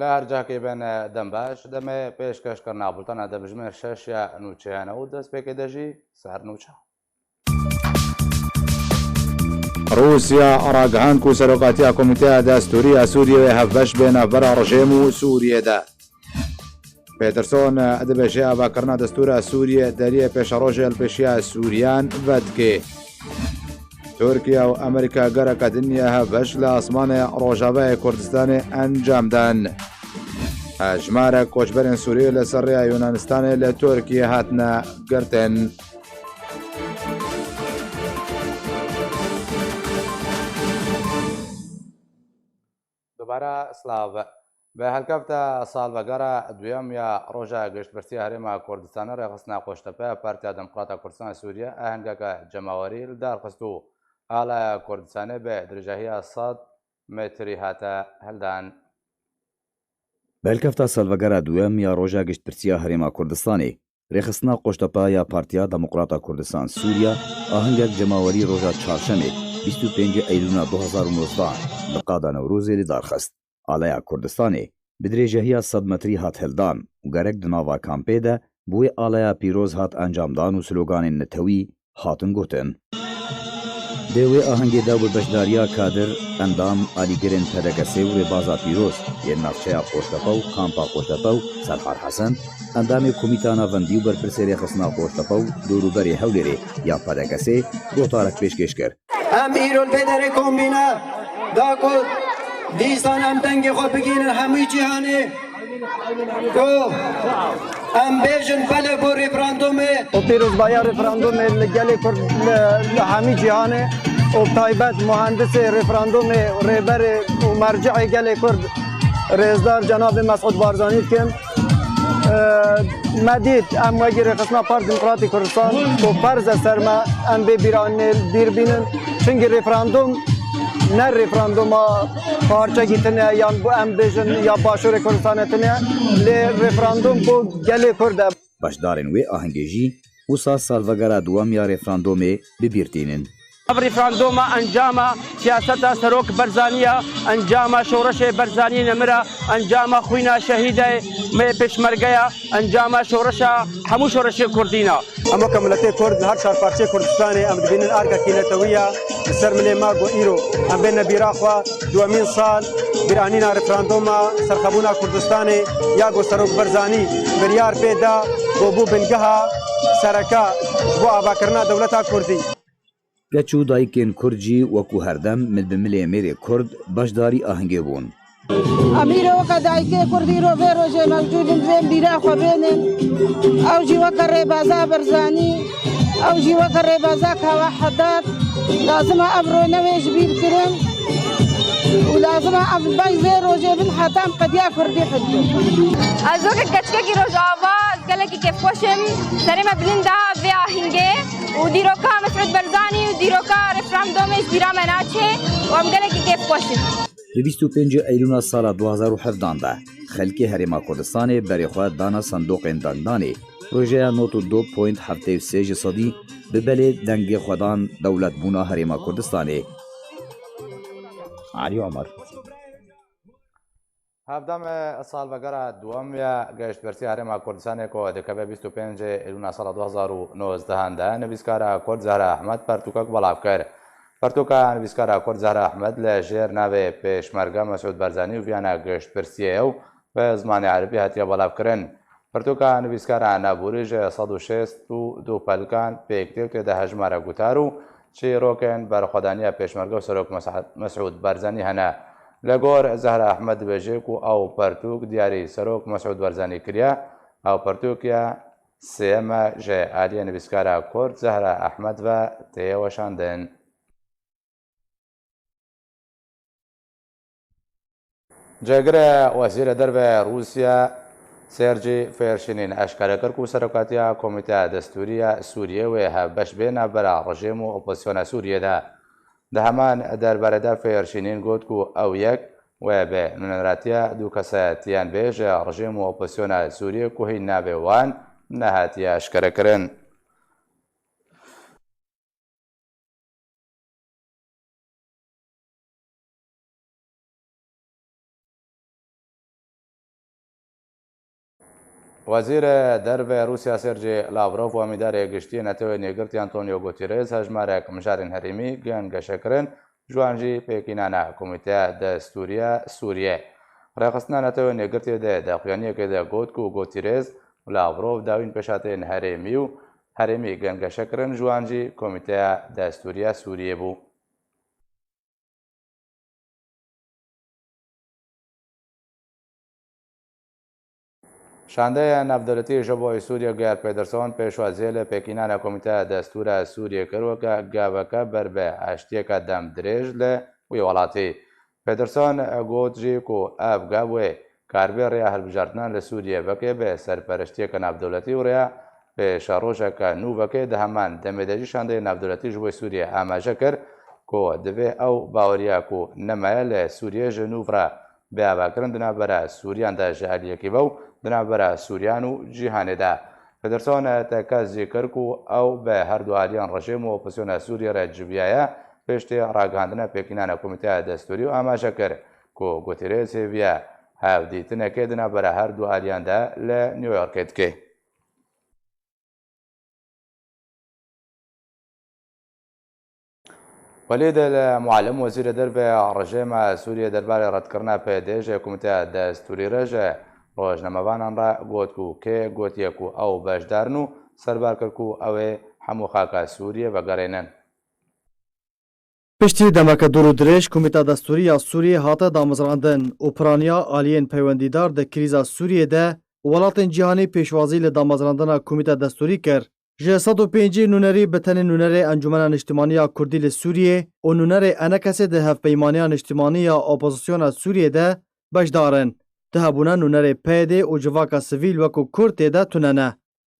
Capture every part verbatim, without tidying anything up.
Li her cihekê bin, dem baş, demê pêşkêşkirina bultena de bi jimêr şeş ya nûçeyan û destpêkê de jî ser nûçe. Rûsya ragihand ku serokatiya Komîteya Destûrî ya Sûriyê wê hevbeş bê navbera rejîm û Sûriyê de. Peterson dibêje avakirina destûra Sûriyê deriyê pêşerojê li pêşiya Sûriyan vedike. Tirkiye û Amerîka gereke din ya hevbeş li asmanê Rojavayê Kurdistanê encam dan. Hejmarek koçberên Sûriyê li ser rêya Yunanistanê li Tirkiye hatine girtin. Dubare silav. Bi helkefta salvegera duyem ya Roja Giştpirsiya Herêma Kurdistanê Rêxistina Qoçtepe ya Partiya Demokrata Kurdistan Sûriye ahengeke cemawerî li dar xist û alaya Kurdistanê bi dirêjahiya sed metrî hate hildan. Bi helkefta salvegera duyem ya Roja Giştpirsiya Herêma Kurdistanê, Rêxistina Qoçtepe ya Partiya Demokrata Kurdistan Sûriye ahengek cemawerî roja çarşemê, bîst û pêncê Eylûna du hazar û nozdeh, li qada Newrozê li dar xist. Alaya Kurdistanê bi dirêjehiya sed metrî hat hildan û gerek di nava kampê de bi wê alaya pîroz hat encamdan û sloganên netewî hatin gotin. Di wê ahengê de bi beşdariya kadir, endam, alîgirên P D K S û rêbaza pîroz yên navçeya Qoçtepe û kampa Qoçtepe û Serhar Hesen, endamê Komîta Navendî û berpirsê Rêxistina Qoçtepe û dorûberê Hewlêrê ya P D K S gotarek pêşkêş kir. Em îro li vê derê kombîne da ku dîsan em dengê xwe bigihînin hemû cîhanê. Ku em bêjin belê bo referandumê. Û pîrozbahiya referandumê li gelê Kurd li, li hemî cîhanê û bi taybet muhendisê referandumê, rêberê û mercihê gelê Kurd, rêzdar cenabê Mesûd Barzanî dikim. Ee, me dît, em wekî Rêxistina Partiya Demokratîk Kurdistan ku ferz e ser me em vê bîranê bîr bînin. Çimkî referandum ne referanduma parçekî tune yan bo em bêjin ya Başûrê Kurdistanê tune, lê referandum bo gelê Kurd e. Beşdarên wê ahengê jî wisa salvegera duwem ya referandumê bi bîr tînin. Ev referanduma encama siyaseta Serok Barzanî ye, encama şoreşê Barzanî nemir e, encama xwîna şehîdê me pêşmerge ye, encama şoreşa hemû şoreşê Kurdî ne. Em weke miletê Kurd li her çar parçeyê Kurdistanê em dibînin erkekî netewî ye li ser milê me ku îro em bêne bîra xwe duwemîn sal bîranîna referanduma serxwebûna Kurdistanê ya ku Serok Barzanî biryar pê da ku bû bingeha sereke ji bo avakirina dewleta Kurdî. Keç û dayikên Kurd jî wekû herdem mil bi milê mêrê Kurd beşdarî ahengê bûn. Em îro weke dayikê Kurd îro vê rojê mewcûd in, divên bîra xwe bênin. Ew jî weke rêbaza Barzanî, ew jî weke rêbaza Kawa Hedad. Lazim e ev rojname ji bîr kirin û lazim e em bej vê rojê bin heta em qediya Kurdî hil bin. Ez weke keçikekî Rojava, ez gelekî kêfxweş im. Serê me bilind e vê ahîngê û dîroka Mesûd Barzanî û dîroka referandumê ji bîra me naçe û em gelekî kêfxweş in. Di bîst û pêncê Eylûna sala du hazar û hevdan de xelkê Herêma Kurdistanê berê xwe dana sindoqên dengdanê. Projeya nod û du point heftê û sê ji sedî bi belê dengê xwe dan dewletbûna Herêma Kurdistanê. Alî Omer. Hevdemê salvegera duwem ya Geştpirsiya Herêma Kurdistanê ku dikeve bîst û pêncê Eylûna sala du hazar û nozdeh de nivîskara Kurd Zehra Ehmed pertûkek belav kir. Pertûka nivîskara Kurd Zehra Ehmed li jêr navê Pêşmerge Mesûd Barzanî û viyana Geştpirsiyê ye û bi zimanê erebî hatiye belavkirin. Pirtûka nivîskara Neborî ji sed û şêst û du pelikan pêk tê û tê de hejmara gutar û çîrokên berxwedaniya Pêşmerge û Serok Mes'ud, Mes'ud Barzanî hene. Li gor Zehra Ehmed dibêje ku ew pirtûk diyarî Serok Mes'ud Barzanî kiriye. Ew pirtûk ya sêyem e ji aliyê nivîskara Kurd Zehra Ehmed ve tê weşandin. Cêgirê Wezîrê Derve Rûsya Sercî Fêrşînîn eşkere kir ku serokatiya Komîteya Destûrî ya Sûriyê wê hevbeş bê navbera rejîm û opozisyona Sûriyê de. Di heman derbarê de Fêrşînîn got ku ew yek wê bi nûneratiya du kesetiyan bê ji rejîm û opozisyona Sûriyê ku hîn navê wan nehatiye eşkerekirin. Wezîrê Derve Rûsya Sergey Lavrov û Amîdarê Giştî yê Netewên Yekgirtî Antonio Guterres hejmarek mijarên herêmî gengeşe kirin, ji wan jî pêkînana Komîteya Destûrî ya Sûriyê. Rêxistina Netewên Yekgirtî di daxuyaniyekê de got ku Guterres û Lavrov dawîn pêşhateyên herêmî û herêmî gengeşe kirin, ji wan jî Komîteya Destûrî ya Sûriyê bû. Şandeya Navdewletî ji bo Sûriye Geir Pedersen pêşwaziyê li pêkînana Komîteya Destûra Sûriyê kir, weke gaveke ber bi aştiyeke dem dirêj li wî welatî. Pedersen got jî ku ev gav wê karibê rêya hilbijartinan li Sûriyê veke bi serpereştiyeke navdewletî û rêya pêşerojeke nû veke. Di heman demê de jî Şandeyê Navdewletî ji bo Sûriyê amaje kir ku divê ew baweriya ku nemaye li Sûriyê ji nû re bi avakirin di navbera Sûriyan de ji aliyekî ve û di navbera Sûriyan û cîhanê de. Pedersen tekez jî kir ku ew bi her du aliyan rejîm û opozisyona Sûriyê re civiyaye, piştî ragihandina pêkînana Komîteya Destûrî û amaje kir ku Guterres hêviya hevdîtinekê di navbera her du aliyan de li New Yorkê dike. Welîd El Muallim, Wezîrê Derve ya Rejîma Sûriyê derbarê redkirina P Y D ji Komîteya Destûrî re ji rojnamevanan re got ku kê gotiye ku ew beşdar in û serbar kir ku ew ê hemû xaka Sûriyê vegerînin. Piştî demeke dûr û dirêj, Komîta Destûrî ya Sûriyê hate damezrandin û piraniya aliyên peywendîdar di krîza Sûriyê de û welatên cîhanî pêşwazî li damezrandina Komîta Destûrî kir. Ji sed û pêncî nûnerî bi tenê nûnerê Encûmena Niştimanî ya Kurdî li Sûriyê û nûnerê ENKSê di Hevpeymaniya Niştimanî ya Opozisyona Sûriyê de beşdar in. Di hebûna nûnerê P Y D û civaka sivîl wekû Kurd tê de tune ne.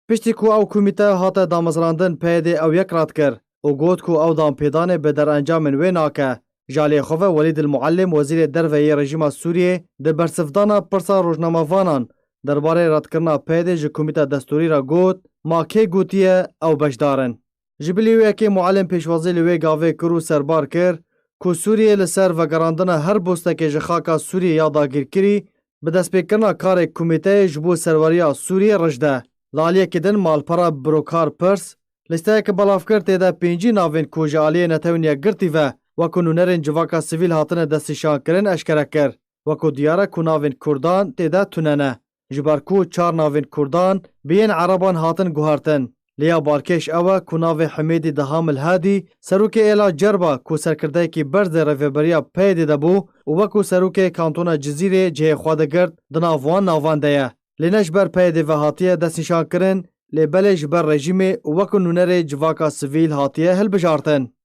Piştî ku ew komîte hate damezrandin, P Y D ew yek red kir û got ku ew danpêdanê bi derencamên wê nake. Ji aliyê xwe ve Welîd El Muallim, Wezîrê Derve yê rejîma Sûriyê, di bersivdana pirsa rojnamevanan derbarê redkirina P Y D ji Komîta Destûrî re got, ma kê gotiye ew beşdar in? Ji bilî wê yekê Muallim pêşwazî li wê gavê kir û serbar kir ku Sûriyê li ser vegerandina her bostekê ji xaka Sûriyê ya dagîrkirî bi destpêkirina karê komîteyê ji bo serweriya Sûriyê rij de. Li aliyekî din malpera Brokar Pers lîsteyeke belav kir, tê de pêncî navên ku ji aliyê Netewên Yekgirtî ve wekû nûnerên civaka sivîl hatine destnîşankirin eşkere kir. Wekû diyar e ku navên Kurdan tê de tune ne. Ji ber ku çar navên Kurdan bi yên Ereban hatin guhertin. Lê ya balkêş ew e ku navê Himêdî Deham El Hedî, serokê êla Cerba ku serkirdeyekî berz di rêveberiya P Y D de bû û wekû serokê kantona Cizîrê cihê xwe digirt, di nav wan navan de ye. Lê ne ji ber P Y D ve hatiye destnîşankirin, lê belê ji ber rejîmê û wekû nûnerê civaka sivîl hatiye hilbijartin.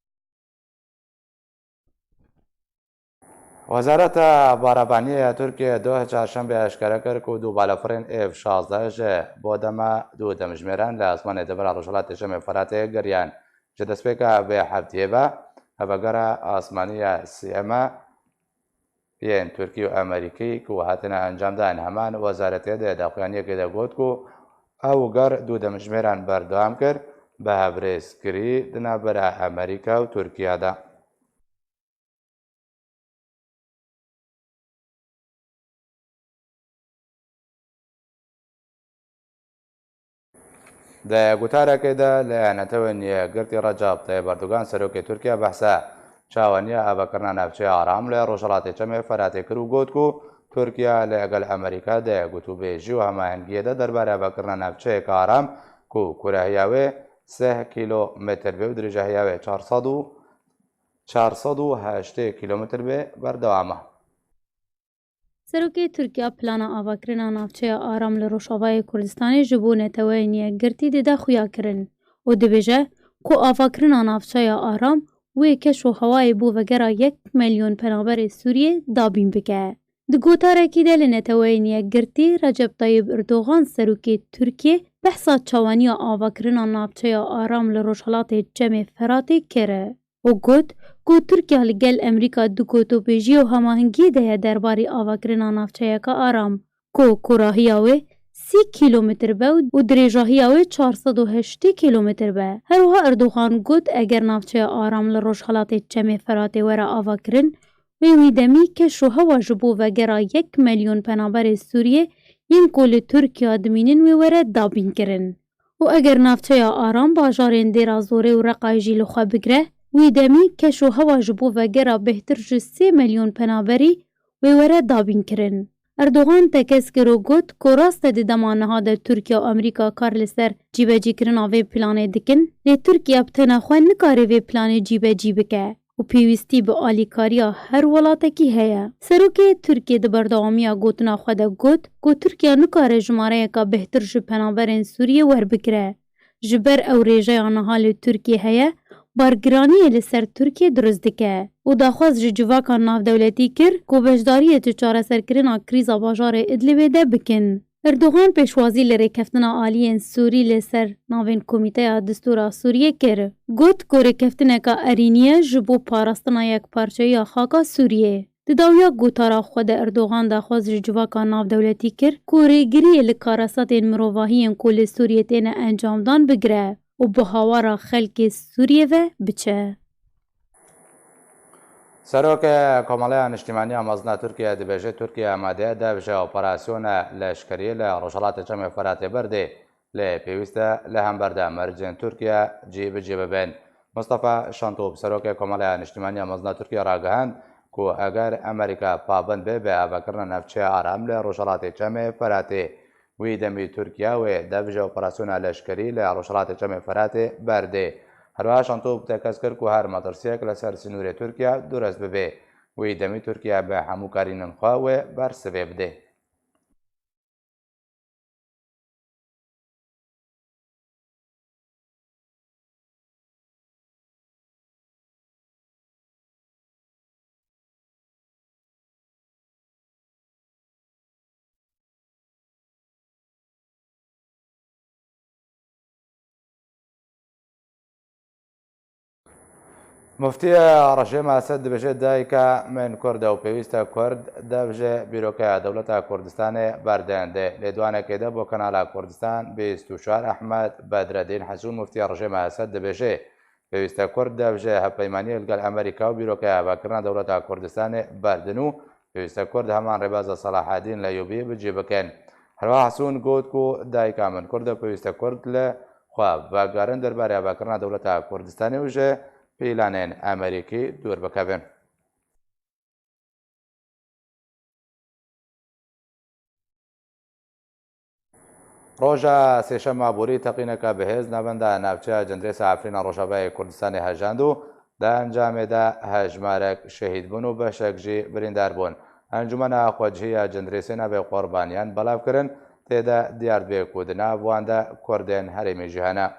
Wezareta Barabaniyê ya Tirkiyê doh çarşembê eşkere kir ku du balafirên F şazdeh ji Bodema du demjimêran li asmanê devera Rojhilatê Çemê Feratê geriyan. Ji destpêka vê heftiyê ve hevegera asmanî ya sêyem e yên Tirkî û Amerîkî ku hatine encamdan, heman wezaretê di daxuyaniyekê de got ku ew ger du demjimêran berdewam kir, bi hevrêzkirî di navbera Amerîka û Tirkiye de. Di gotarekê de li Netewên Yekgirtî Recep Tayyip Erdogan, serokê Tirkiye, behsa çawaniya avakirina navçeya aram li Rojhilatê Çemê Feratê kir û got ku Tirkiye li gel Amerîka di gotûbêjî û hemahengiyê de derbarê avakirina navçeyeke aram ku kûrahiya wê sih kîlometr be û dirêjahiya wê çar sed û çar sed û heştê kîlometr be, berdewam e. Serokê Tirkiya plana avakirina navçeya aram li Rojavayê Kurdistanê ji bo Neteweyên Yekgirtî dide xuyakirin û dibêje ku avakirina navçeya aram wê keş û hewayê bo vegera yek milyon penaberê Sûriyê dabîn bike. Di gotarekî de li Neteweyên Yekgirtî, Recep Tayyip Erdogan, serokê Tirkiyê, behsa çawaniya avakirina navçeya aram li Rojhilatê Çemê Feratê kir û got ku Tirkiye li gel Amerîka di gotûbêjî û hemahengiyê de ye derbarê avakirina navçeyeke aram ku kûrahiya wê sî kîlometr be û dirêjahiya wê çar sed û heştê kîlometr be. Her wiha Erdogan got, eger navçeya aram li Rojhilatê Çemê Feratê were avakirin, wê wî demî keş û hewa ji bo vegera yek milyon penaberê Sûriyê yên ku li Tirkiya dimînin wê were dabînkirin. Û eger navçeya Aram bajarên Dêra Zorê û Reqayê jî li xwe bigire, wî demî keş û hewa ji bo vegera bêhtir ji sê milyon penaberî wê were dabînkirin. Erdogan tekez kir û got ku rast e di dema niha de Tirkiye û Amerîka kar li ser cîbecîkirina vê planê dikin, lê Tirkiye bi tena xwe nikare vê planê cîbecî bike û pêwîstî bi alîkariya her welatekî heye. Serokê Tirkiyê di berdewamiya gotina xwe de got ku Tirkiye nikare jimareyeka bêhtir ji penaberên Sûriyê werbigire. Ji ber ew rêjeya niha li Tirkiyê heye, bargiraniyê li ser Tirkiyê dirust dike û daxwaz ji civaka navdewletî kir ku beşdariyê di çareserkirina krîza bajarê Idlibê de bikin. Erdogan pêşwazî li rêkeftina aliyên Sûrî li ser navên Komîteya Distûra Sûriyê kir. Got ku rêkeftineka erînî ye ji bo parastina yekparçeyiya xaka Sûriyê. Di dawiya gotara xwe de Erdogan daxwaz ji civaka navdewletî kir ku rêgiriyê li karesatên mirovahiyên ku li Sûriyê têne encamdan bigire û bi hawara xelkê Sûriyê ve biçe. Serokê Komeleya Niştîmaniya Mezin a Tirkiye dibêje, Tirkiye amade ye dev ji operasyona leşkerî li Rojhelatê Çemê Feratê berdê. Lê pêwîst e li hember de mercên Tirkiye cî bi cî bibin. Mustafa Şentop, serokê Komeleya Niştîmaniya Mezin a Tirkiye ragihand ku eger Amerîka pabend be bi avakirina navçeya Aram li Rojhelatê Çemê Feratê, wî demî Tirkiye wê dev ji operasyona leşkerî li Rojhelatê Çemê Feratê berdê. Herwiha Şentop tekez kir ku her metirsiyek li ser sînorê Tirkiye durust bibe. Wî demî Tirkiye bi hemû karînên xwe wê bersivê bide. Muftiyê Rejê Mesed dibêje, dayika min Kurd e û pêwîst e Kurd dev ji bîrokeya dewleta Kurdistanê berdin. Di lêdwanekê de bo Kanala Kurdistan bîst û çar Ehmed Bedredîn Hesûn, Muftiyê Rejê Mesed dibêje, pêwîst e Kurd dev ji hevpeymaniyê li gel Amerîka û bîrokeya avakirina dewleta Kurdistanê berdin û pêwîst e Kurd heman rêbaza Selahedîn Leyûbî bi cî bikin. Herwiha Hesûn got ku dayika min Kurd e, pêwîst e Kurd li xwe vegerin derbarê avakirina dewleta Kurdistanê û ji pîlanên Amerîkî dûr bikevin. Roja Sêşema borî teqîneke bihêz navenda navçeya Cindirêsa Efrîna Rojavayê Kurdistanê hejand û di encamê de hejmarek şehîd bûn û beşek jî birîndar bûn. Encûmena Xwecihî ya Cindirêsê navê qurbaniyan belav kirin, tê de diyar dibe ku di nav wan de Kurdên herêmê jî hene.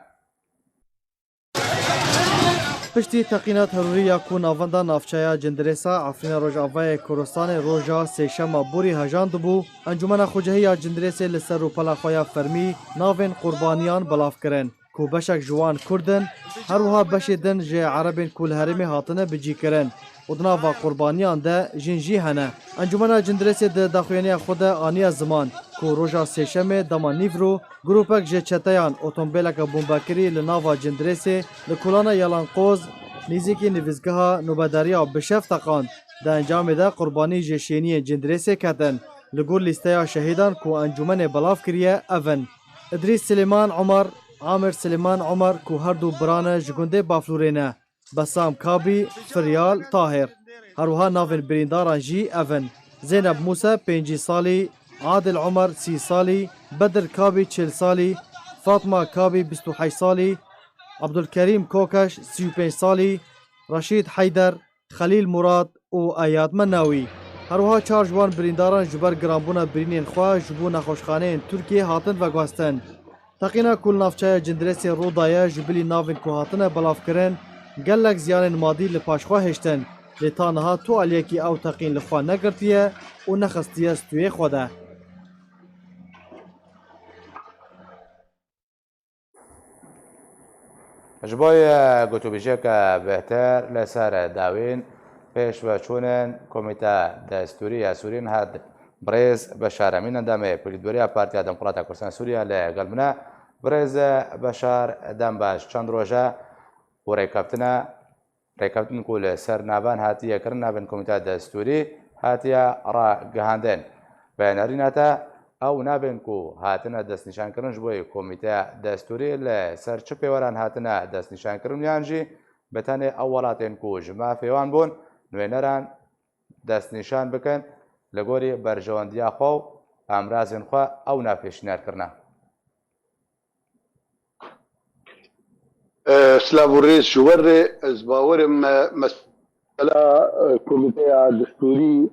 Piştî teqîna terorî ya ku navenda navçeya Cindirêsa Efrîna Rojavayê Kurdistanê roja Sêşema borî hejandibû, Encûmena Xwecihî ya Cindirêsê li ser rûpela xwe ya fermî navên qurbaniyan belav kirin, ku beşek ji wan Kurd in, her wiha beşê din ji Erebên ku li herêmê hatine bicîkirin û di nava qurbaniyan de jin jî hene. Encûmena Cindirêsê di daxuyaniya xwe de aniye ziman ku roja Sêşemê dema nîvro grûpek ji çeteyan otombêleke bombekirî li nava Cindirêsê li kolana Yalanqoz nêzîkî nivîsgeha nobedariya Bişev teqand. Di encamê de qurbanî ji şêniyên Cindirêsê ketin. Li gor lîsteya şehîdan ku encûmenê belav kiriye ev in: Idrîs Silêman Omer, Amir Silêman Omer ku her du bira ne ji gundê Baflûrê ne. Besam Kabî, Firyal, Tahir. Her wiha navên birîndaran jî ev in: Zeyneb Mûse, pêncî salî, Adil Omer, sî salî, Bedir Kabî, çil salî, Fatma Kabî, bîst û heşt salî, Abdulkerîm Kokeş, sî û pênc salî, Reşîd Heyder, Xelîl Murad û Eyad Menawî. Her wiha çar ji wan birîndaran ji ber giranbûna birînên xwe ji bo nexweşxaneyên Tirkiyê hatin veguhestin. Teqîna ku li navçeya Cindirêsê rû daye ji bilî navên ku hatine belavkirin, gelek ziyanên madî li paş xwe hiştin, lê ta niha tu aliyekî ew teqîn li xwe negirtiye û nexistiye stûyê xwe de. Ji bo ye gotûbêjiyeke bêhtir li ser dawîn pêşveçûnên Komîte Destûrî ya Sûrî niha birêz Beşar Emîn, endamê Polîtbûroya Partiya Demokrata Kurdistan Sûriye li gel min e. Birêz Beşar, dem baş. Çend roj e û rêkeftin e, rêkeftin ku li ser navan hatiye kirin, navên Komîteya Destûrî hatiye ragihandin. Venerîna te Ew navên ku hatine destnîşankirin ji bo yê komîteya destûrî li ser çi pêweran hatine destnîşankirin yan jî bi tenê ew welatên ku ji mafê wan bûn nûneran destnîşan bikin, li gorî berjewendiya xwe û amrazên xwe ew nav pêşniyar kirine. Silav û rêz ji we re. Ez bawerim, e, mesela, e, komîteya destûrî,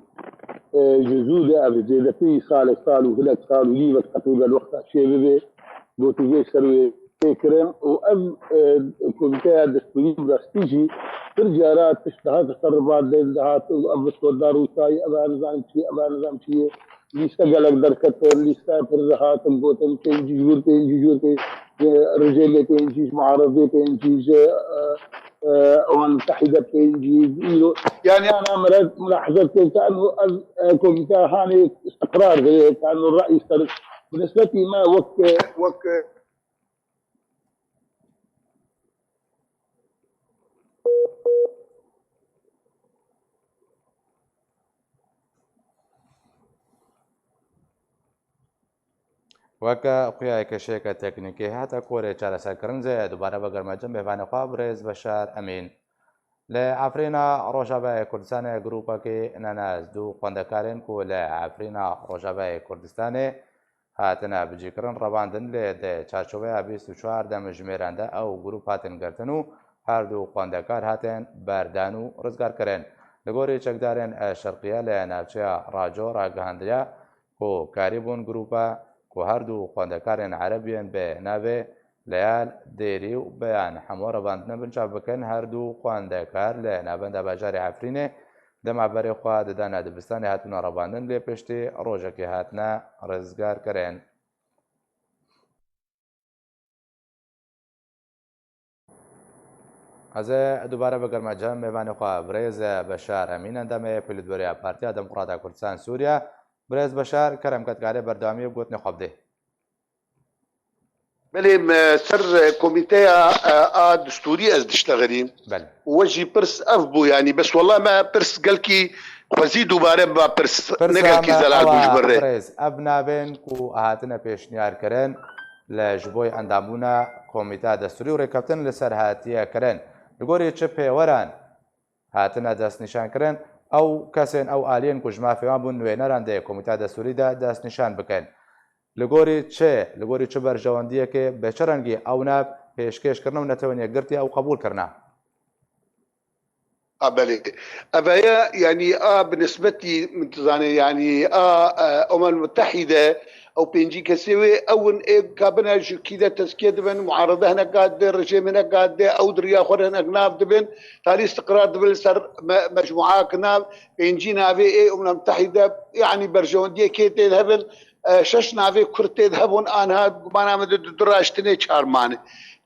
e, ji zû de ev zêdetî salek sal û hinek sal û nîvek teqrîben wexta çêbibe, gotinê ser wê tê kirin û ev, e, komîteya destûrî bi rastî jî pir cara tişt dihate ser ribandin dihat û ev bi soda Rûsayê, ev nizam çi ye, ev nizam çi ye. Lîste gelek derketin, lîste pir dihatin gotin, pêncî jûr, pêncî jûr, pê-, e, rejêmê pêncî, ji muaredê pêncî, ji, e, e, Umem Mutehîde pêncî, îro. Yani ana mira-, mulahaza kir, kanu ev, e, komîte hanê istiqrar dibe, kanu ra'yî ser. Bi nisbetî me wek, e, wek, e, Weke xuya kêşeyeke teknîkî hate korê çareserkirin zê dubare vegerme cem mêvanê xwe birêz Beşar Emîn. Li Efrîna Rojavayê Kurdistanê grûpekî nenazdû xwendekarên ku li Efrîna Rojavayê Kurdistanê hatine bicîkirin revandin lê di çarçoveya bîst û çar demjimêran de ew grûp hatin girtin û her du xwendekar hatin berdan û rizgar kirin. Li gorî çekdarên Şerqiye li navçeya Raco ragihandiriya ku karîbûn grûpa ku her du xwendekarên Ereb yên bi navê Leyal Dêrî û Beyan Hemo revandine binçav bikin, her du xwendekar li navenda bajarê Efrînê dema berê xwe didane dibistanê hatine revandin lê piştî rojekê hatine rizgar kirin. Ez ê dubare bigerime cem mêvanê xwe birêz Beşar Emîn, endamê Polîtbûroya Partiya Demokrata Kurdistan Sûriye. Birêz Beşar, kerem ke dikarê berdewamî bi gotinê xwe bidê. Belê, me ser komîteya, e, a destûrî ez diştexilîm. Belê. We jî pirs ev bû, yanî bes wela me pirs gelkî xwezî dubare biba pirs, ne gelkî zelal bû ji ber rê. Birêz, ev navên ku hatine pêşniyar kirin, li ji bo endambûna komîteya destûrî û rêkeftin li ser hatiye kirin. Li gorî çi pêweran hatine destnîşan kirin, ew kesên, ew aliyên ku ji mafê wan bûn, nûneran dê komîteya destûrî de destnîşan bikin. Li gorî çi, li gorî çi berjewendiyekê, bi çi rengî ew nav pêşkêş kirine û Netewên Yekgirtî ew qebûl kirine? A belê. Ev heye, yanî a bi nisbetî, min tu zanê, yanî a, e, Umem Mutehîde, ew pêncî kesê wê, ew in ê ka bine ji kî de tezkiye dibin, muarede hinek a dide, rejêm hinek a dide, ew di riya xwe re hinek nav dibin, talî istiqrar dibin li ser me-, mecmûa ki nav, pêncî navê ê Umem Mutehîde, yanî berjewendiyê kê tê de hebin, e, şeş navê Kurd tê de hebûn, anha gumana min de du, du raştinê çar mane.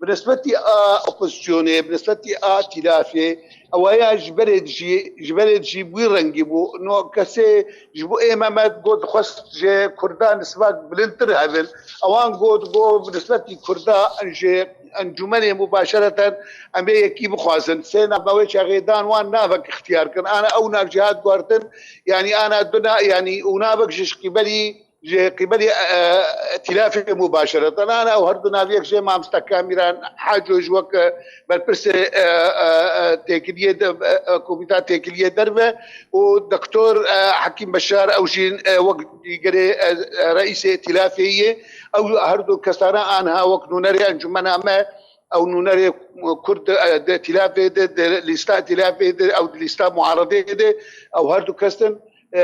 Bi nisbetî a opozisyonê, bi nisbetî a tîlafê, ew ya ji berê dijî, ji berê dijî bi wî rengî bû. No kesê ji bo ê me me got dixwest ji Kurdan nisbak bilindtir hebin. Ewan got, got bi nisbetî Kurda ji encûmenê mubaşereten em ê yekî bixwazin. Sê navê çaxê dan wan navek ixtiyar kin. Ana ew nav jî hat guhertin. Yanî ana du na-, yanî û navek ji, ji qîbelî ji qîbelî, e, tîlafê mubaşereten. Ana ew her du naviyek jê mamosta Kamîran Haco ji wek, e, berpirsê, e, e, e, têkiliyê de, e, e, komîta têkiliyê derve û doktor, e, Hekîm Beşar ew jî, e, wek cîgerê, e, e, reîsê tîlafê yê. Ew her du kesana anha wek nûnerê encûmena me, ew nûnerê Kurd, e, di tîlafê de, di lîsta tîlafê de, ew di lîsta muaredê de, ew her du kes in. E,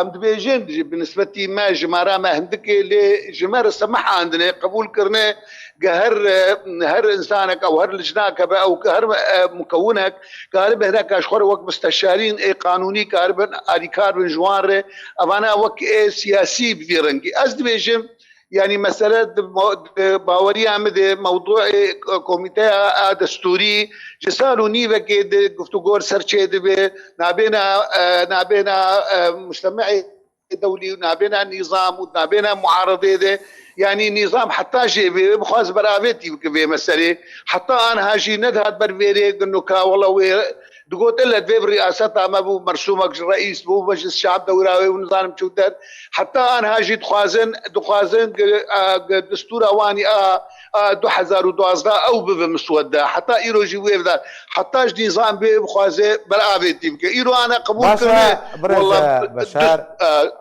em dibêjin, bi nisbetî me, jimara me hindik e, lê ji me re semih andine, qebûl kirine, ge her, e, her insanek ew her lijnak hebe, ew her, e, mukewinek karibe hineka ji xwe re wek misteşarîn ê qanûnî karibin alîkar bin ji wan re, evana wek ê siyasî bi vî rengî. Ez dibêjim, Yanî mesele di mo-, di baweriya min de mewdûê, e, komîteya a destûrî ji sal û nîvekê de guftûgo li ser çêdibe, nabêna, e, nabêna, e, mujtemeê dewlî û nabêna nîzam û nabêna muaredê de, yanî nîzam heta jê bê, bixwaz beravêtî bike vê meselê. Heta anha jî nedihat ber vê rê, gino ka wela wê Digotin le divê bi riyaseta me bû, mersûmek ji reîs bû, meclis şab dewra wê û nizanim çû der. Heta anha jî dixwazin, dixwazin gi, a, gi destûra wanî a, a du hezar û duwazdeh ew bibe miswedde. Heta îro jî wê bide. Heta ji nîzam bê bixwaze beravê tî bike. Îro ana qebûl kirine. Başa, birêz, Walla, e, Beşar, du, e,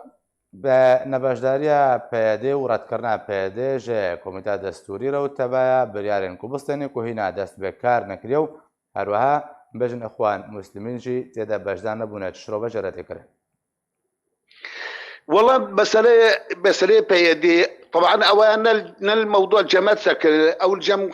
bi nebeşdariya P Y D û redkirina P Y D ji Komîta Destûrî re û tebeya biryarên ku bistêne ku hîna dest bi kar nekiriye û herweha bêjin Ixwan Muslimîn jî tê de beşdar nebûne. Çi şirove jê re tê kirin? Wela meseleyê, meseleyê P Y D, teban ew ne, ne li mewdûa cemet sekir, ew li cem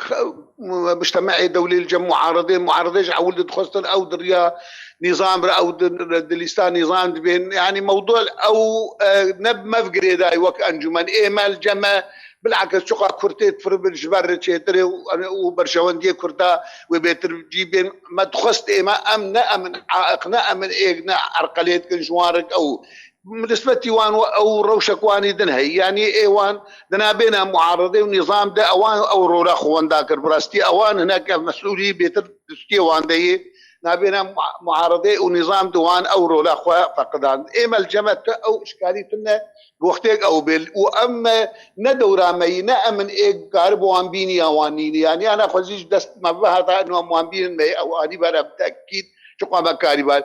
mujtemeê dewlî, li cem muaredê, muaredê ji ewil de dixwestin ew di riya nîzam re, ew di, di lîsta nîzam dibên. Yanî mewdûa ew, e, ne bi me ve girêdayî wek encûmen. Ê me li cem me, bilakis çiqa Kurd tê difiribin ji ber re çêtir e û, û berjewendiyê Kurda wê bêtir cî bên. Me dixwest ê me, em ne em in aiq, ne em in êk, ne erqelê dikin ji wan re ew. Bi nisbetî wan û ew rewşek wanî din heye. Yanî ê wan di nabêna muaredê û nîzam de ewan ew rola xwe wenda kir. Bi rastî ewan hinek ev mesûlî bêtir destiyê wan de yê. Nabêna mua-, muaredê û nîzam de wan ew rola xwe feqidand. Ê me li cem me tu ew işkalî tune wextêk ew bê. Û em me ne dewra me yî, ne em in ê karib wan bînî ya wan nînî. Yanî ana xwezî ji dest me ve hata wan bînin me ew anî ber em tekîd çiqa me karî bar.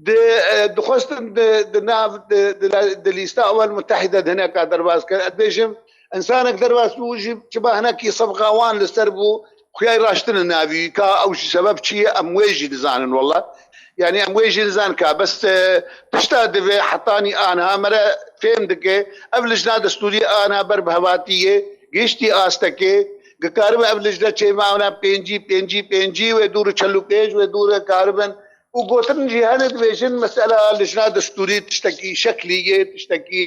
Di, e, dixwestin di, di nav, di, di, di lîsta Umem Mutehîde de hineka derbas kir. Ez dibêjim, insanek derbas bû jî çiba hinekî sebqa wan li ser bû, xuyay raştin navî, ka ew jî sebeb çi ye, em wê jî dizanin wela. Yanî em wê jî dizanin ka bes, e, tişta divê hetanî anha me re fêm dike, ev lijna destûrî anha ber bi hevatî yê, gihiştî astekê, dikaribe ev lijne çêma wana pêncî, pêncî, pêncî wê dûr û çel û pênc wê dûr e karibin. Û gotin jî hene dibêjin mesela lijna destûrî tiştekî şeklî yê, tiştekî,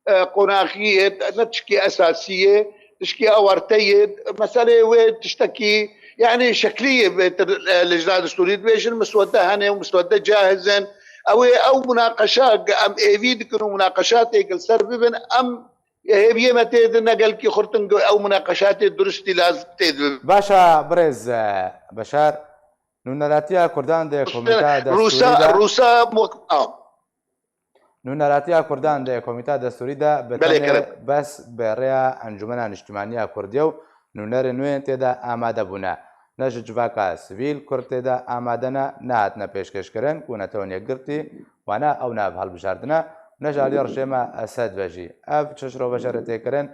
e, qonaxî yê, ne tişkî esasî yê, tişkî awarte yê. Meselê wê tiştekî, yanî şeklî yê bêtir, e, lijna destûrî dibêjin, miswedde hene û miswedde cahiz in. Ew ê ew munaqeşa em êvî dikin û munaqeşatê li ser bibin, em hêviyê me tê de ne gelkî xurt in ku ew munaqeşatê durustî lazim tê de bibin. Başa birêz, e, Beşar, nûneratiya Kurdan de Komîta Destûrî Rûsa, de Rûsa mu-, a. Nûneratiya Kurdan de Komîta Destûrî de bi Belê, tenê kerem. Bes bi rêya Encûmena Niştimanî ya Kurdî ye û nûnerên wê tê de amade bûne. Ne ji civaka sivîl Kurd tê de amade ne, nehatine pêşkêşkirin ku netewan yekgirtî, wana ew nav hilbijardine, ne ji alî rejêma Esed ve jî. Ev çi şirove jê re tê kirin?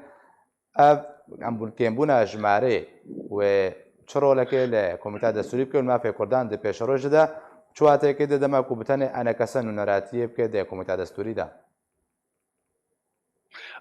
Ev, em bûn kêmbûna jimarê wê çi rolekê li Komîta Destûrî bike û li mafê Kurdan di pêşerojê de çi wateyekê dide dema ku bi tenê enekese nûneratiyê bike di Komîta Destûrî de?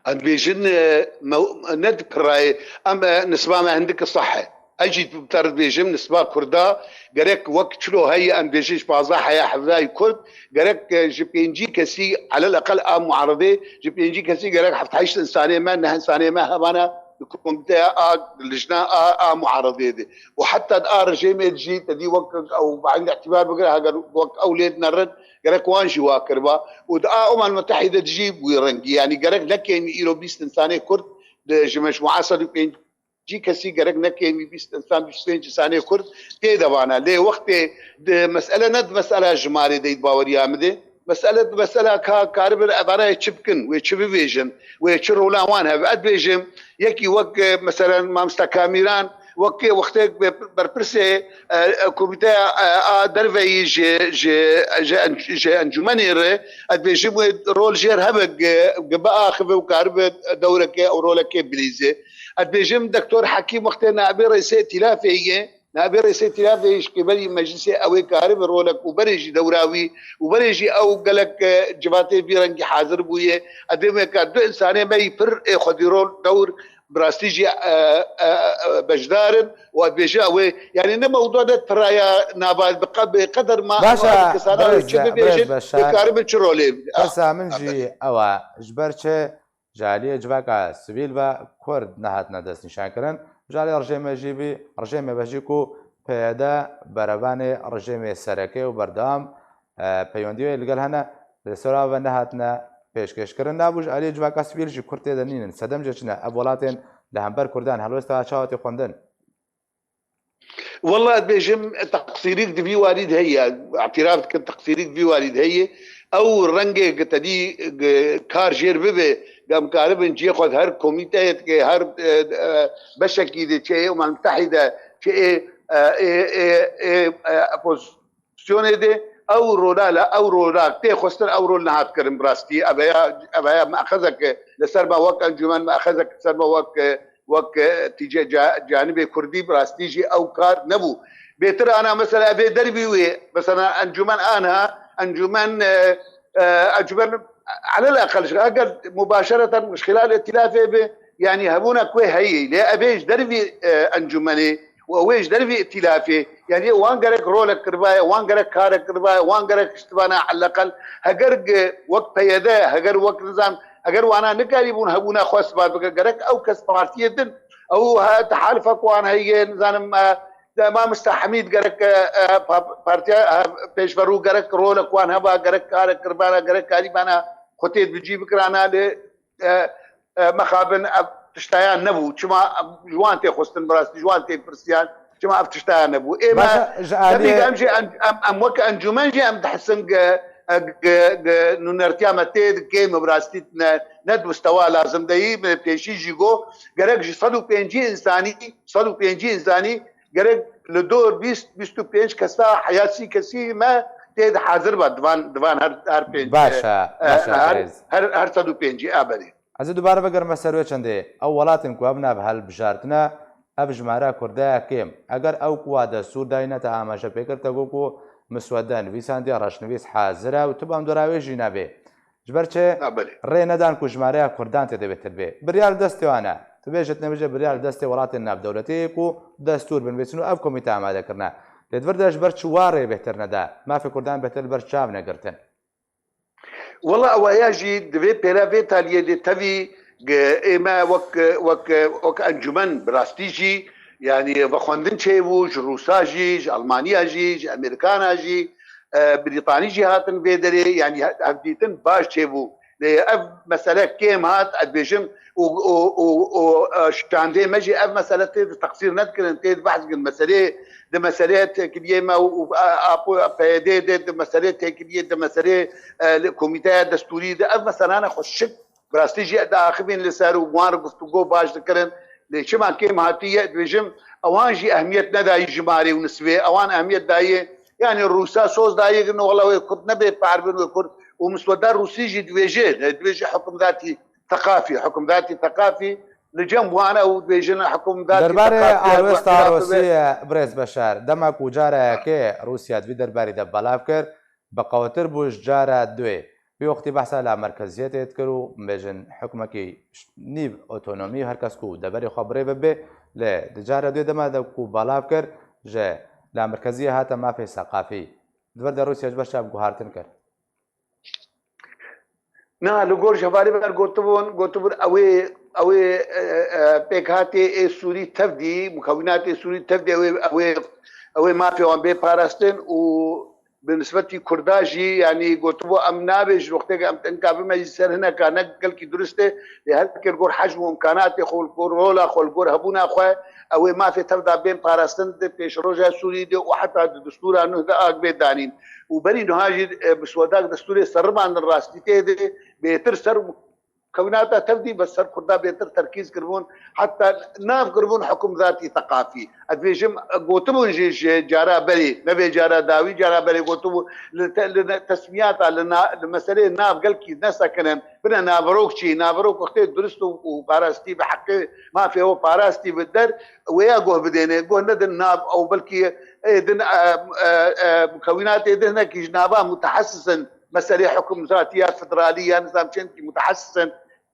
Em dibêjin, e, me, ne di pirayê, em, e, nisba me hindik seh e. Ez jî bi te re dibêjim, nisba Kurda gerek wek çilo heye, em dibêjin ji pazdeh heya hevdayî Kurd, gerek, e, ji pêncî kesî, elel eqel a muaredê, ji pêncî kesî gerek heft heşt insanê me, neh insanê me hebana di komîteya a, lijna a, a muaredê de. Û heta di a rejêmê de jî te dî wek ew bi eyn îtîbar bigire, heger wek ew lê dinerin, gerek wan jî wa kiriba. Û di a Umem Mutehîde de jî bi wî rengî, yanî gerek nekêmî îro bîst insanê Kurd di, ji mecmua sed û pêncî kesî gerek nekêmî bîst insan, bîst û pênc insanê Kurd tê de vana. Lê wextê di mesele ne di mesela jimarê de yî di baweriya min de. Mesele di mesela ka karibin evanayê çi bikin, wê çi bibêjin, wê çi rola wan hebe. Ez dibêjim, yekî wek, e, meselen Mamosta Kamîran, wek wextê be-, berpirsê, e, e, komîteya, e, a derveyî ji, ji, ji en-, ji encûmenê re, ez dibêjim wê rol jêr hebe gi, gi biaxive û karibe dewreke û roleke bilîze. Ez dibêjim Doktor Hekîm wextê naibê rêsê îtîlafê ye, naibê rêsê îtîlafê ji qîbelî meclisê ew ê karibe rolek û berê jî dewra wî û berê jî ew gelek, e, civatê vî rengî hazir bûye. Ez dibêjim ka du insanê me yî pir ê xwedî rol dewr bi rastî jî, e, e, e, beşdar in û ez dibêjim ew ê, yanî ne mewdûa ne piraya nava bi qe-, bi qeder ma Baş e, ew kesana wê birêz, çi birêz bibêjin, Beşar. Wê karibin çi rolê bidin. Pirsa min jî ew e, ji ber çi ji aliyê civaka sivîl ve Kurd nehatine destnîşankirin, ji alî rejêmê jî bî, rejêmê ve jî ku P Y D berevanê rejêmê sereke û berdewam, e, peywendiyê li gel hene, li ser ve nehatine pêşkêşkirin. Nabû ji aliyê civaka sivîl jî Kurd tê de nînin. Sedem jê çi ne? Ev welatên li hember Kurdan helwesta çawa tê xwendin? Wela dibêjim, teqsîrîk di vî warî de heye. Îtiraf dikim, teqsîrîk di vî warî de heye. Ew rengê gi tedî gi kar jêr bibe, em karibin cihê xwe di her komîteyê dike, her, e, e, beşekî de, çi ê Umem Mütehîde, çi ê, e, ê, ê, ê, e, opozisyonê de, ew rola, ew rola tê xwestin, ew rol nehat kirin bi rastî. Ev heya, ev heya me'xezek li ser me wek encûmen, me'xezek li ser me wek, e, wek, e, tîce ca-, canibê kurdî, bi rastî jî ew kar nebû. Bêtir ana mesela vê dervî wê, mesela encûmen ana, encûmen, e, e, encûmen elel eqel ji, eger mubaşereten ji xilal îtilafê be, yanî hebûna ku heyî, lê ev ê ji dervî, e, encûmenê û ew ê ji dervî îtilafê, yanî wan gerek rolek kiribaye, wan gerek karek kiribaye, wan gerek piştivana eleqel, heger ge-, wek P Y D, heger wek nizam, heger wana nikarîbûn hebûna xwe isbat bikin, gerek ew kes partiyê din, ew he, tehalifek wan heye, nizanim, e, de Mamosta Hemîd gerek, e, e, pa-, partiya, e, pêşverû gerek rolek wan heba, gerek karek kiribana, gerek karîbana xwe têd bi cî bikirana, lê, e, e, mexabin ev tiştayan nebû. Çima ji wan tê xwestin, bi rastî ji wan tê pirsiyan, çima ev tiştayan nebû? Ême Başa, ji tevî aliyê em jî, em, em, em wek encûmen jî em dihisin ge-, e, ge-, ge-, nûnertiya me tê di kêm, bi rastî ne, ne di mistewa lazim de yî, min pêşî jî got, gerek ji sed û pêncî insanî, sed û pêncî insanî gerek li dor bîst, bîst û pênc kesa heya sî kesî me tê de hazir be, divan, divan her, her pênc, Baş e, e, baş e, her, birêz. Her, her sed û pêncî, a, belê. Ez ê dubare vegerime ser wê çendê. Ew welatên ku ev nav hilbijartine, ev jimara Kurda ye kêm. Eger ew ku wa destûr dayîne te amaje pê kir, te got ku miswede nivîsandiye, reşnivîs hazir e û tu bandora wê jî nebê. Ji ber çi? Ha, belê. Rê nedan ku jimareya Kurdan tê de bêtir bê. Biryar li destê wan e. Tu bêje, tu nebêje, biryar li destê welatên navdewletê ye ku destûr binivîsin û ev komîte amade kirine. Lê di vir de ji ber çi wa rê bêhtir neda? Mafê Kurdan bêhtir li ber çav negirtin? Wela ew heya jî di vê pêle vê taliyê de tevî ge-, ê me wek, wek, wek encûmen bi rastî jî, yanî vexwendin çêbû, ji Rûsa jî, ji Almaniya jî, ji Amerîkana jî, e, Brîtanî jî hatin vê derê, yanî he-, hevdîtin baş çêbû. Lê ev mesele kêm hat, ez dibêjim, û, û, û, û, e, şandê me jî ev mesele tê di teqsîr nedikirin, tê di behs dikin. Meselê, di meselê têkiliyê me û, û, e, apo P Y D de, di meselê têkiliyê, di meselê, e, li komîteya destûrî de, ev meselane xweşik bi rastî jî diaxivîn li ser û wan re guftûgo baş dikirin. Lê çima kêm hatiye, dibêjim, ewan jî ehmiyet nedayî jimarê û nisvê. Ewan ehmiyet dayê, yanî Rûsa soz dayê, wela wê Kurd nebê, parvin wê Kurd. Û misweda Rûsî jî dibêje, dibêje hukimdatî teqafî, hukimdatî teqafî li cem wan e û dibêjin hukimdatî Derbarê teqafî, arwesta Rûsî ye, birêz Beşar. Dema ku cara yekê Rûsya di vî derbarî de belav kir, bi qewtir bû ji cara duyê. Wî wextî behsa lamerkeziyetê dikir û, bêjin, hikmekî nîv otonomî, her kes ku deverê xwe birêve bê, lê di cara duyê dema de ku belav kir, ji lamerkeziyê hate mafê seqafî. Di vir de Rûsya ji ber çav guhartin kir? Na, li gor ji hevalê me re gotibûn, gotibûn, ew ê, ew ê, e, e, pêkhatê ê Sûrî tevdî, mukewînatê Sûrî tevdî, ew ê, ew ê, ew ê mafê wan bê parastin û bi nisbetî Kurda jî, yanî gotibû, em nabê ji wextê ke em tenka bime jî ser hineka ne gelkî durist e, lê her kê li gor hecm û imkanatê xwe, li gor rola xwe, li gor hebûna xwe, ew ê mafê tev de bên parastin di pêşroja Sûrî de û heta di destûra nuh de a bê danîn. Û berî niha jî, e, bi sodak destûrê seribandin rastî tê de bêtir ser Kewînata tevdî ve ser Kurda bêtir terkîz kiribûn, heta nav kiribûn hukimdatî teqafî. Ez dibêjim, gotibûn jî ji cara berê, ne vê cara dawî, cara berê gotibû, li te-, li ne-, tesmiyata, li na-, li meseleyê nav gelkî nesekinin, bine naverok çi, naverok wextê durist û, û parastî bi heqê mafê we parastî bi der, wêya guh bidêne, guh nedin nav ew belkî ê din, e, e, e, mukewînatê din hinekî ji nava mutehessisin, meselê hukimzatiya federalî ya nizam çendkî mutehessisin,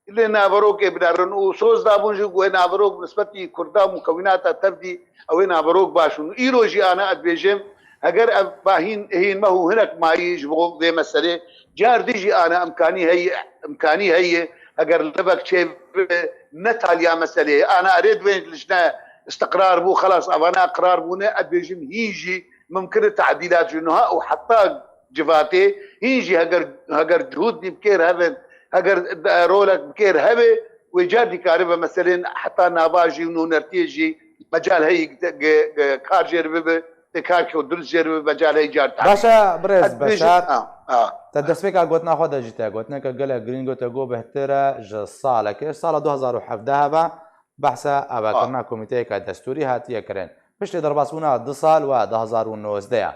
lê naverokê binerin û soz dabûn jî ku wê naverok bi nisbetî Kurda û mukewînata tevdî ew ê naverok baş in. Îro jî ana ez dibêjim, heger ev bahîn hîn me û hinek mayî ji bo vê meselê, car dî jî ana imkanî heye, imkanî heye, heger lebek çê bibe, ne taliya meselê. Ana erê divên lijne istiqrar bû, xelas, evana qrar bûne, ez dibêjim hîn jî mimkin e tadîlat ji niha û heta civatê hîn jî heger, heger cihûd dî bi kêr hevin, heger rolek bi kêr hebe, wê car dî karibe meselên heta nava jî û nûnertiyê jî mecal heyî g-, g-, g-, kar jê re bibe, tê karkê xwe dirust jê re bibe, mecal heyî car tahdî. Baş e, birêz Ez dibêjim, Beşar. Ha, ha. Te destpêka gotina xwe de jî te gotineke gelek girîng got, te got bêhtir e ji salekê, sala du hezar û hevdeh ve behsa avakirina komîteyeke destûrî hatiye kirin. Piştî derbasbûna du sal we du hezar û nozdeh ye.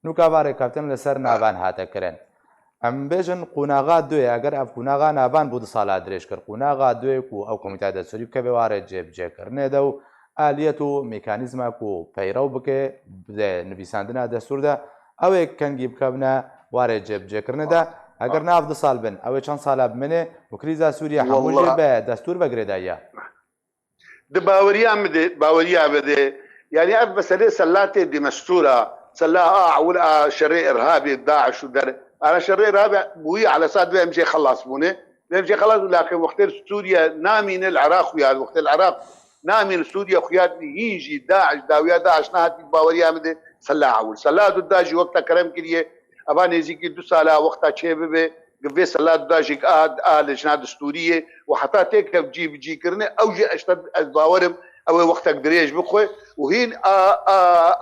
Nûka va rêkeftin li ser navan hate kirin. Em bêjin qonaxa duyê, eger ev qonaxa navan bû du sala dirêj kir, qonaxa duyê ku ew komîteya destûrî bikeve warê cêbicêkirinê de û aliyet û mekanîzma ku peyrew bike di nivîsandina destûr de, ew ê kengî bikevine warê cêbicêkirinê de, eger nav du sal bin, ew ê çend sala bimîne û krîza Sûriye hemû jî Wallah. be destûr ve girêdayî ye. Di baweriya min de, baweriya min de, yanî ev meselê selatê Dimestûra, sela a ewil a şerê irhabê, DAIŞ û der, ana şerê irhabê bûyî, ala sed ve em jê xelas bûne. Ve em jê xelas bû, lakin wextê li Sûriye namîne, li Iraq xuya, wextê li Iraq namîne, Sûriye xuya, hîn jî DAIŞ, dawiya DAIŞ nehatî, baweriya min de sela ewil. Sela du da jî wexta kerem kiriye, eva nêzîkî du sala wexta çê bibe, Vê sela du da jî a, a lijna destûrî ye û heta têke cîbicîkirinê, ew jî eşte ez bawerim ew ê wextek dirêj bixwe û hîn a, a,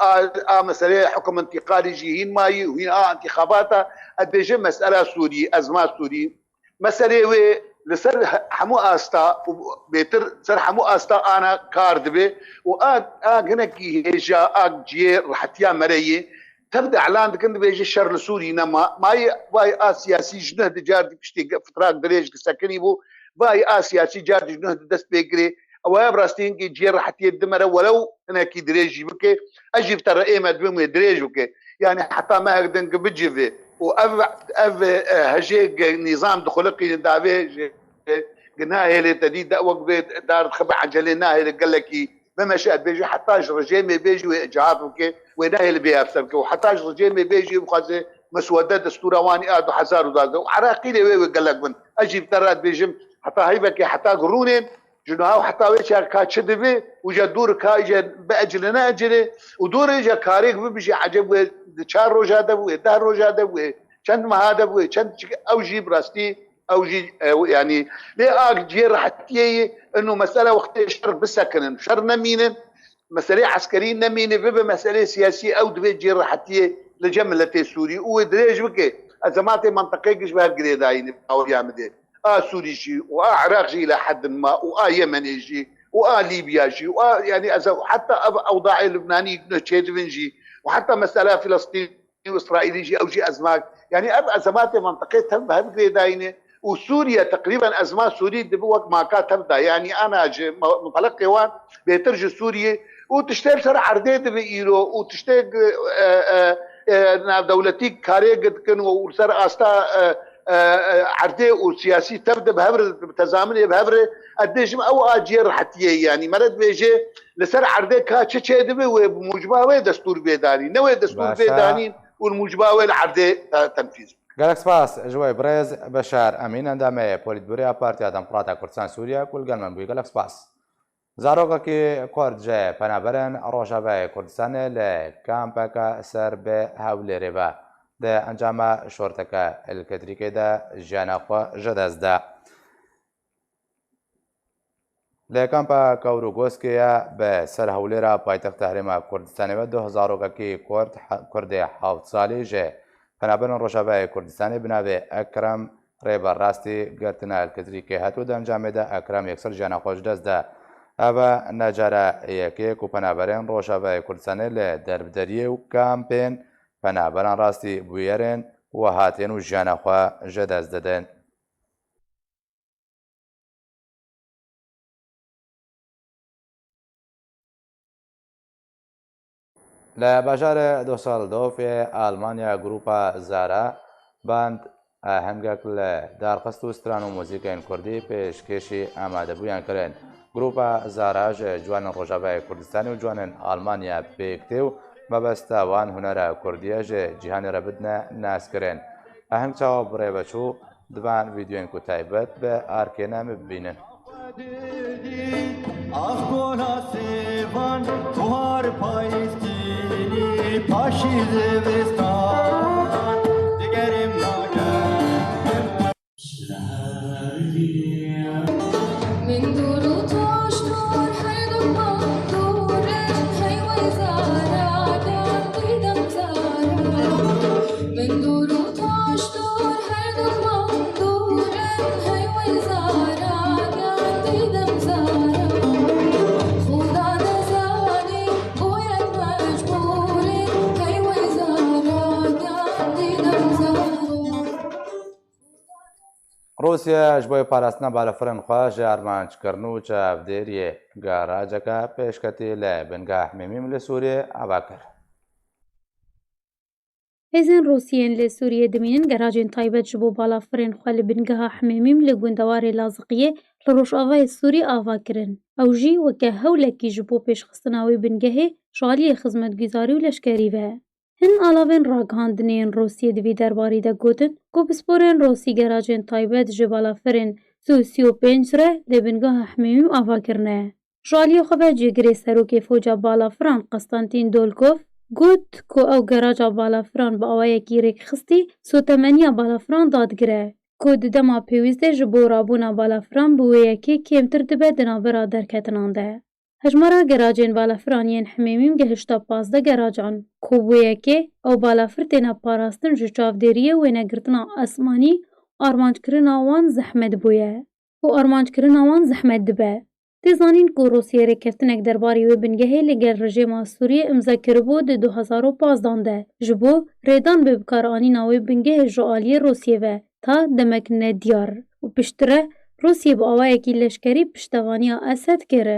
a, a meseleyê hukum întîqalî jî hîn mayî û hîn a întîxabata, ez dibêjim mesela Sûrî, ezma Sûrî. Meselê wê li ser he-, hemû asta û bêtir ser hemû asta ana kar dibe û a, a hinekî hêja, a cihê rehetiya me re yê. Tev de elan dikin, dibêje şer li Sûrî nema. Mayê vay a siyasî ji nuh di car di piştî ge-, fitrak dirêj di sekinî bû. Vay a siyasî car di ji nuh di dest pê kirê. Ew ya bi rastî hinkê cihê rehetiyê di me re welew hinekî dirêj jî bike. Ez jî bi te re ê me dibim wê dirêj bike. Yani heta mehek din ki bicive. Û ev, ev, e, hejê ge-, nîzam dixuliqîne davê ji, e, ge nahêlê te dî de wek bê dar dixe bi ecelê nahêle gelekî Bimeşe, ez bêjim, heta ji rejêmê bê jî wê icraat bike, wê nehêle bê hevse bike. Û heta ji rejêmê bê jî bixwaze meswede destûra wan a du hezar û duwazdeh. Û Iraqî lê wê, wê gelek bin. Ez jî bi te re dibêjim, heta heyvekê, heta rûnên, ji niha û heta wê çar ka çi dibe, û ja dûr ka îje biecile neecile, û dûrê îje karêk bibe jî, eceb wê di çar roja de bû, wê deh roja de bû, wê çend meha de bû, wê çend çik-, ew jî bi rastî Ew jî, ew, yanî, lê a cihê rehetiyê ye, ino mesela wextê şer bisekinin, şer nemînin, meselê eskerî nemîne, bibe meselê siyasî, ew divê cihê rehetiyê li cem miletê Sûrî û wê dirêj bike. Ezematê mentiqê giş bi hev girêdayî ne, baweriya min de. A Sûrî jî û a Iraq jî îla hedin ma û a Yemenê jî û a Lîbya jî û a, yanî, ez, heta ev ewdaê Lubnanî nuh çêdibin jî û heta mesela Filistîn û Îsraîlî jî, ew jî ezmak. Yanî ev ezematê mentiqê tev bi hev girêdayî ne û Sûriye teqrîben ezma Sûrî dibe wek maka tev da. Yanî ana ji me-, minteleqê wan bêtir ji Sûriyê û tiştê li ser erdê dibe îro û tiştê, e, e, e, navdewletî karê dikin û li ser asta, e, e, e, erdê û siyasî tev de bi hev re, bi tezaminê bi hev re, ez dibêjim ew a cihê rehetiyê ye. Yanî me re dibêje li ser erdê ka çi çêdibe wê bi muciba wê destûr bê danîn. Ne wê destûr bê Baş e. danîn û li muciba wê li erdê te-, tenfîz bike. Gelek spas ji we birêz Beşar Emîn, endamê Polîtbûroya Partiya Demokrata Kurdistan Sûriye ku li gel me bûyî. Gelek spas. Zarokekî Kurd ji penaberên Rojavayê Kurdistanê li kampeke ser bi Hewlêrê ve di encama şorteke elektrîkê de jiyana xwe ji dest da. Li kampa Kewr û Goskê ye bi ser Hewlêra paytexta Herêma Kurdistanê ve duh zarokekî Kurd, he-, Kurdê heft salî ji penaberên Rojavayê Kurdistanê bi navê Ekrem Rêber rastî girtina elektrîkê hat û di encamê de Ekrem yekser jiyana xwe ji dest da. Ev e ne cara yekê ku penaberên Rojavayê Kurdistanê li derbideriyê û kampên penaberan rastî bûyerên wiha tên û jiyana xwe ji dest didin. Li bajarê Düsseldorfê Almanya grupa Zara band ahengek li darxist û stran û muzîkên kurdî pêşkêşî amadebûyan kirin. Grupa Zara ji ciwanên Rojavayê Kurdistanê û ciwanên Almanya pêk tê û mebesta wan hunera kurdî ye ji cîhanê re bidine naskirin. Aheng çawa bi rê ve çû? Di van vîdeoyên ku taybet bi arkê ne em bibînin. Axgola sêvan, buhar payîz tînî, paşî zivistan, digerim nake. Min dûr û taş dûr, her dûr, dûr. Rûsya ji bo parastina balafirên xwe ji armanckirin û çavdêriyê garajeke pêşketî li bingeha Hemêmîm li Sûriyê ava kir. Hêzên Rûsiyên li Sûriyê dimînin garajên taybet ji bo balafirên xwe li bingeha Hemêmîm li gundewarê Laziqiyê li rojavayê Sûrî ava kirin. Ew jî weke hewlekî ji bo pêşxistina wê bingehê ji aliyê xizmetguzarî û leşkerî ve. Hin alavên ragihandinê yên Rûsiyê di vî derbarî de gotin ku pisporên Rûsî garajên taybet ji balafirên Su sî û pênc re li bingeha Hemêmîm ava kirine. Ji aliyê xwe ve cîgirê serokê foca balafiran Konstantin Dolkov got ku ew garaja balafiran bi awayekî rêkxistî sotemeniya balafiran dadigire ku di dema pêwîst de ji bo rabûna balafiran bi wê yekê kêmtir dibe di navbera derketinan de. Hejmara garajên balafiran yên Hemêmîm gehişta pazdeh garajan ku bi wê yekê ew balafir têne parastin ji çavdêriyê wênegirtina asmanî û armanckirina wan zehmet bûye. û armanckirina wan zehmet dibe. Tê zanîn ku Rûsiyê rêkeftinek derbarê wê bingehê li gel rejêma Sûriyê imze kiribû di du hezar û pazdan de ji bo rêdan bi bikaranîna wê bingehê ji aliyê Rûsiyê ve ta demek nediyar û piştre Rûsiyê bi awayekî leşkerî piştevaniya Esed kir.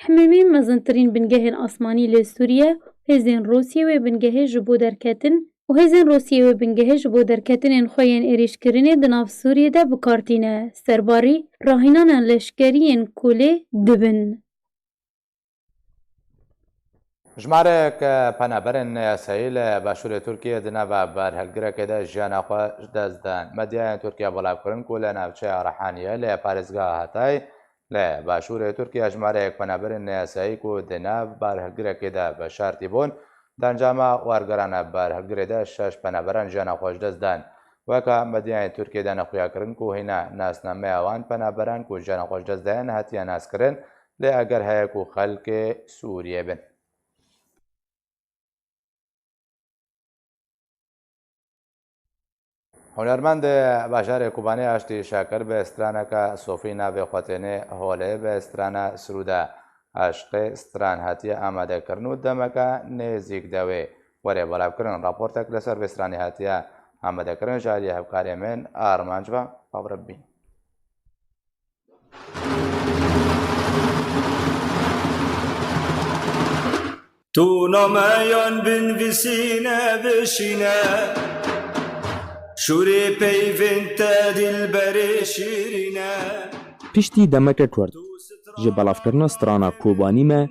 Hemîmî mezintirîn bingehên asmanî li Sûriye, hêzên Rûsiyê wê bingehê ji bo derketin û hêzên Rûsiyê wê bingehê ji bo derketinên xwe yên êrîşkirinê di nav Sûriyê de bi kar tîne, serbarî rahînana leşkerî yên ku lê dibin. Jimarek penaberên neyasayî li başûrê Tirkiyê di nava berhilgirekê de jiyana xwe ji dest dan. Medyayên Tirkiye belav kirin ku li navçeya Rehaniyê li parêzgeha Hatay li başûrê Tirkiye jimareyek penaberên neyasayî ku di nav berhilgirekê de veşartî bûn, di encama wergerana berhilgirê de şeş penaberan jiyana xwe ji dest dan. Weka medyayên Tirkiyê dane xuyakirin ku hîna nasnameya wan penaberan ku jiyana xwe ji dest dayin hatiye naskirin, lê eger heye ku xelkê Sûriyê bin. Hunermendê bajarê Kobanê Aştî Şakir bi straneke sofî navê xwe tênê holê bi strana Sirûda Eşqê stran hatiye amadekirin û demeke nêzîk de wê were belavkirin. Raportek li ser vê stranê hatiye amadekirin ji aliyê hevkarê min Armanc ve Pavrebîn. Tu nameyan binvisîne bişîne, şûrê peyvên te dilberê şîrîne. Piştî demeke kurt ji belavkirina strana Kobanî me,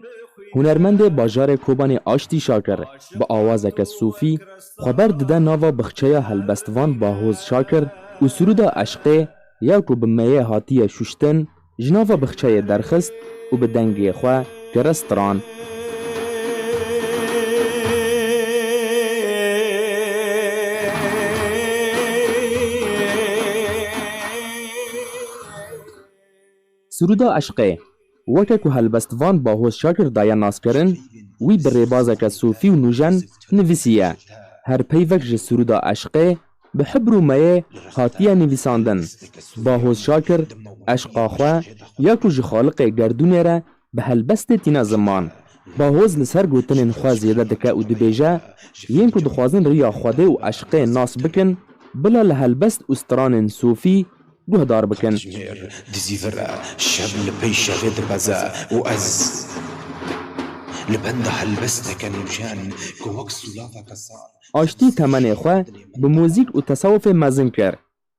hunermendê bajarê Kobanê Aştî Şakir bi awazeke sofî xweber dide nava bixçeya helbestvan Bahoz Şakir û sirûda Eşqê ya ku bi meyê hatiye şuştin, ji nava bixçeyê derxist û bi dengê xwe kire stran. Sirûda Eşqê, weke ku helbestvan Bahoz Şakir daye naskirin, wî bi rêbazeke sofî û nûjen nivîsiye. Her peyvek ji sirûda Eşqê bi hibr û meyê hatiye nivîsandin. Bahoz Şakir eşqa xwe ya ku ji Xaliqê gerdûnê re bi helbestê tîne ziman. Bahoz li ser gotinên xwe zêde dike û dibêje, yên ku dixwazin riya Xwedê û eşqê nas bikin, bila li helbest û stranên sofî guhdar bikin. Dijmêr dizîvire, şev li pey şevê dibeze û ez li benda helbesteke nûjen ku wek sûlaveke sar. Aştî temenê xwe bi muzîk û tesewufê mezin kir.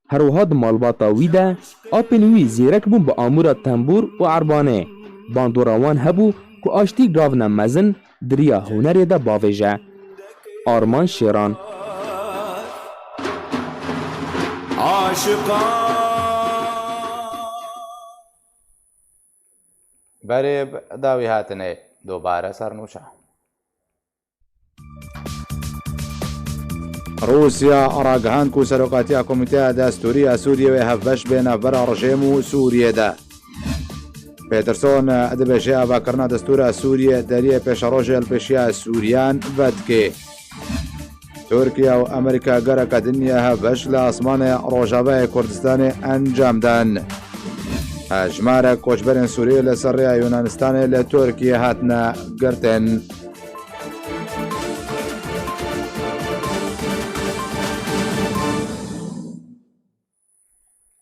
Her wiha di malbata wî de apên wî zîrek bûn bi amûra tembûr û erbanê. Bandora wan hebû ku Aştî gavne mezin di riya hunerê de bavêje. Arman Şêran. Aşiqan. Berê dawî hatine, dobare sernûşa. Rûsya ragihand ku serokatiya Komîteya Destûrî ya Sûriyê wê hevbeş bê navbera rejîm û Sûriyê de. Peterson dibêje avakirina destûra Sûriyê deriyê pêşerojê li pêşiya Sûriyan vedike. Tirkiye û Amerîka gereke din ya hevbeş li asmanê Rojavayê Kurdistanê encam dan. Hejmarek koçberên Sûrî li ser rêya Yunanistanê li Tirkiye hatine girtin.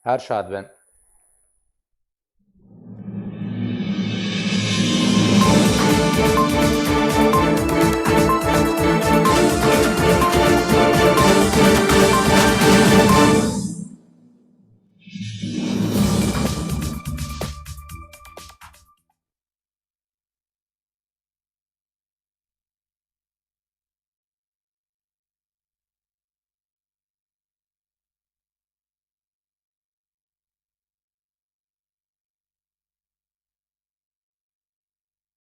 Her şad bin.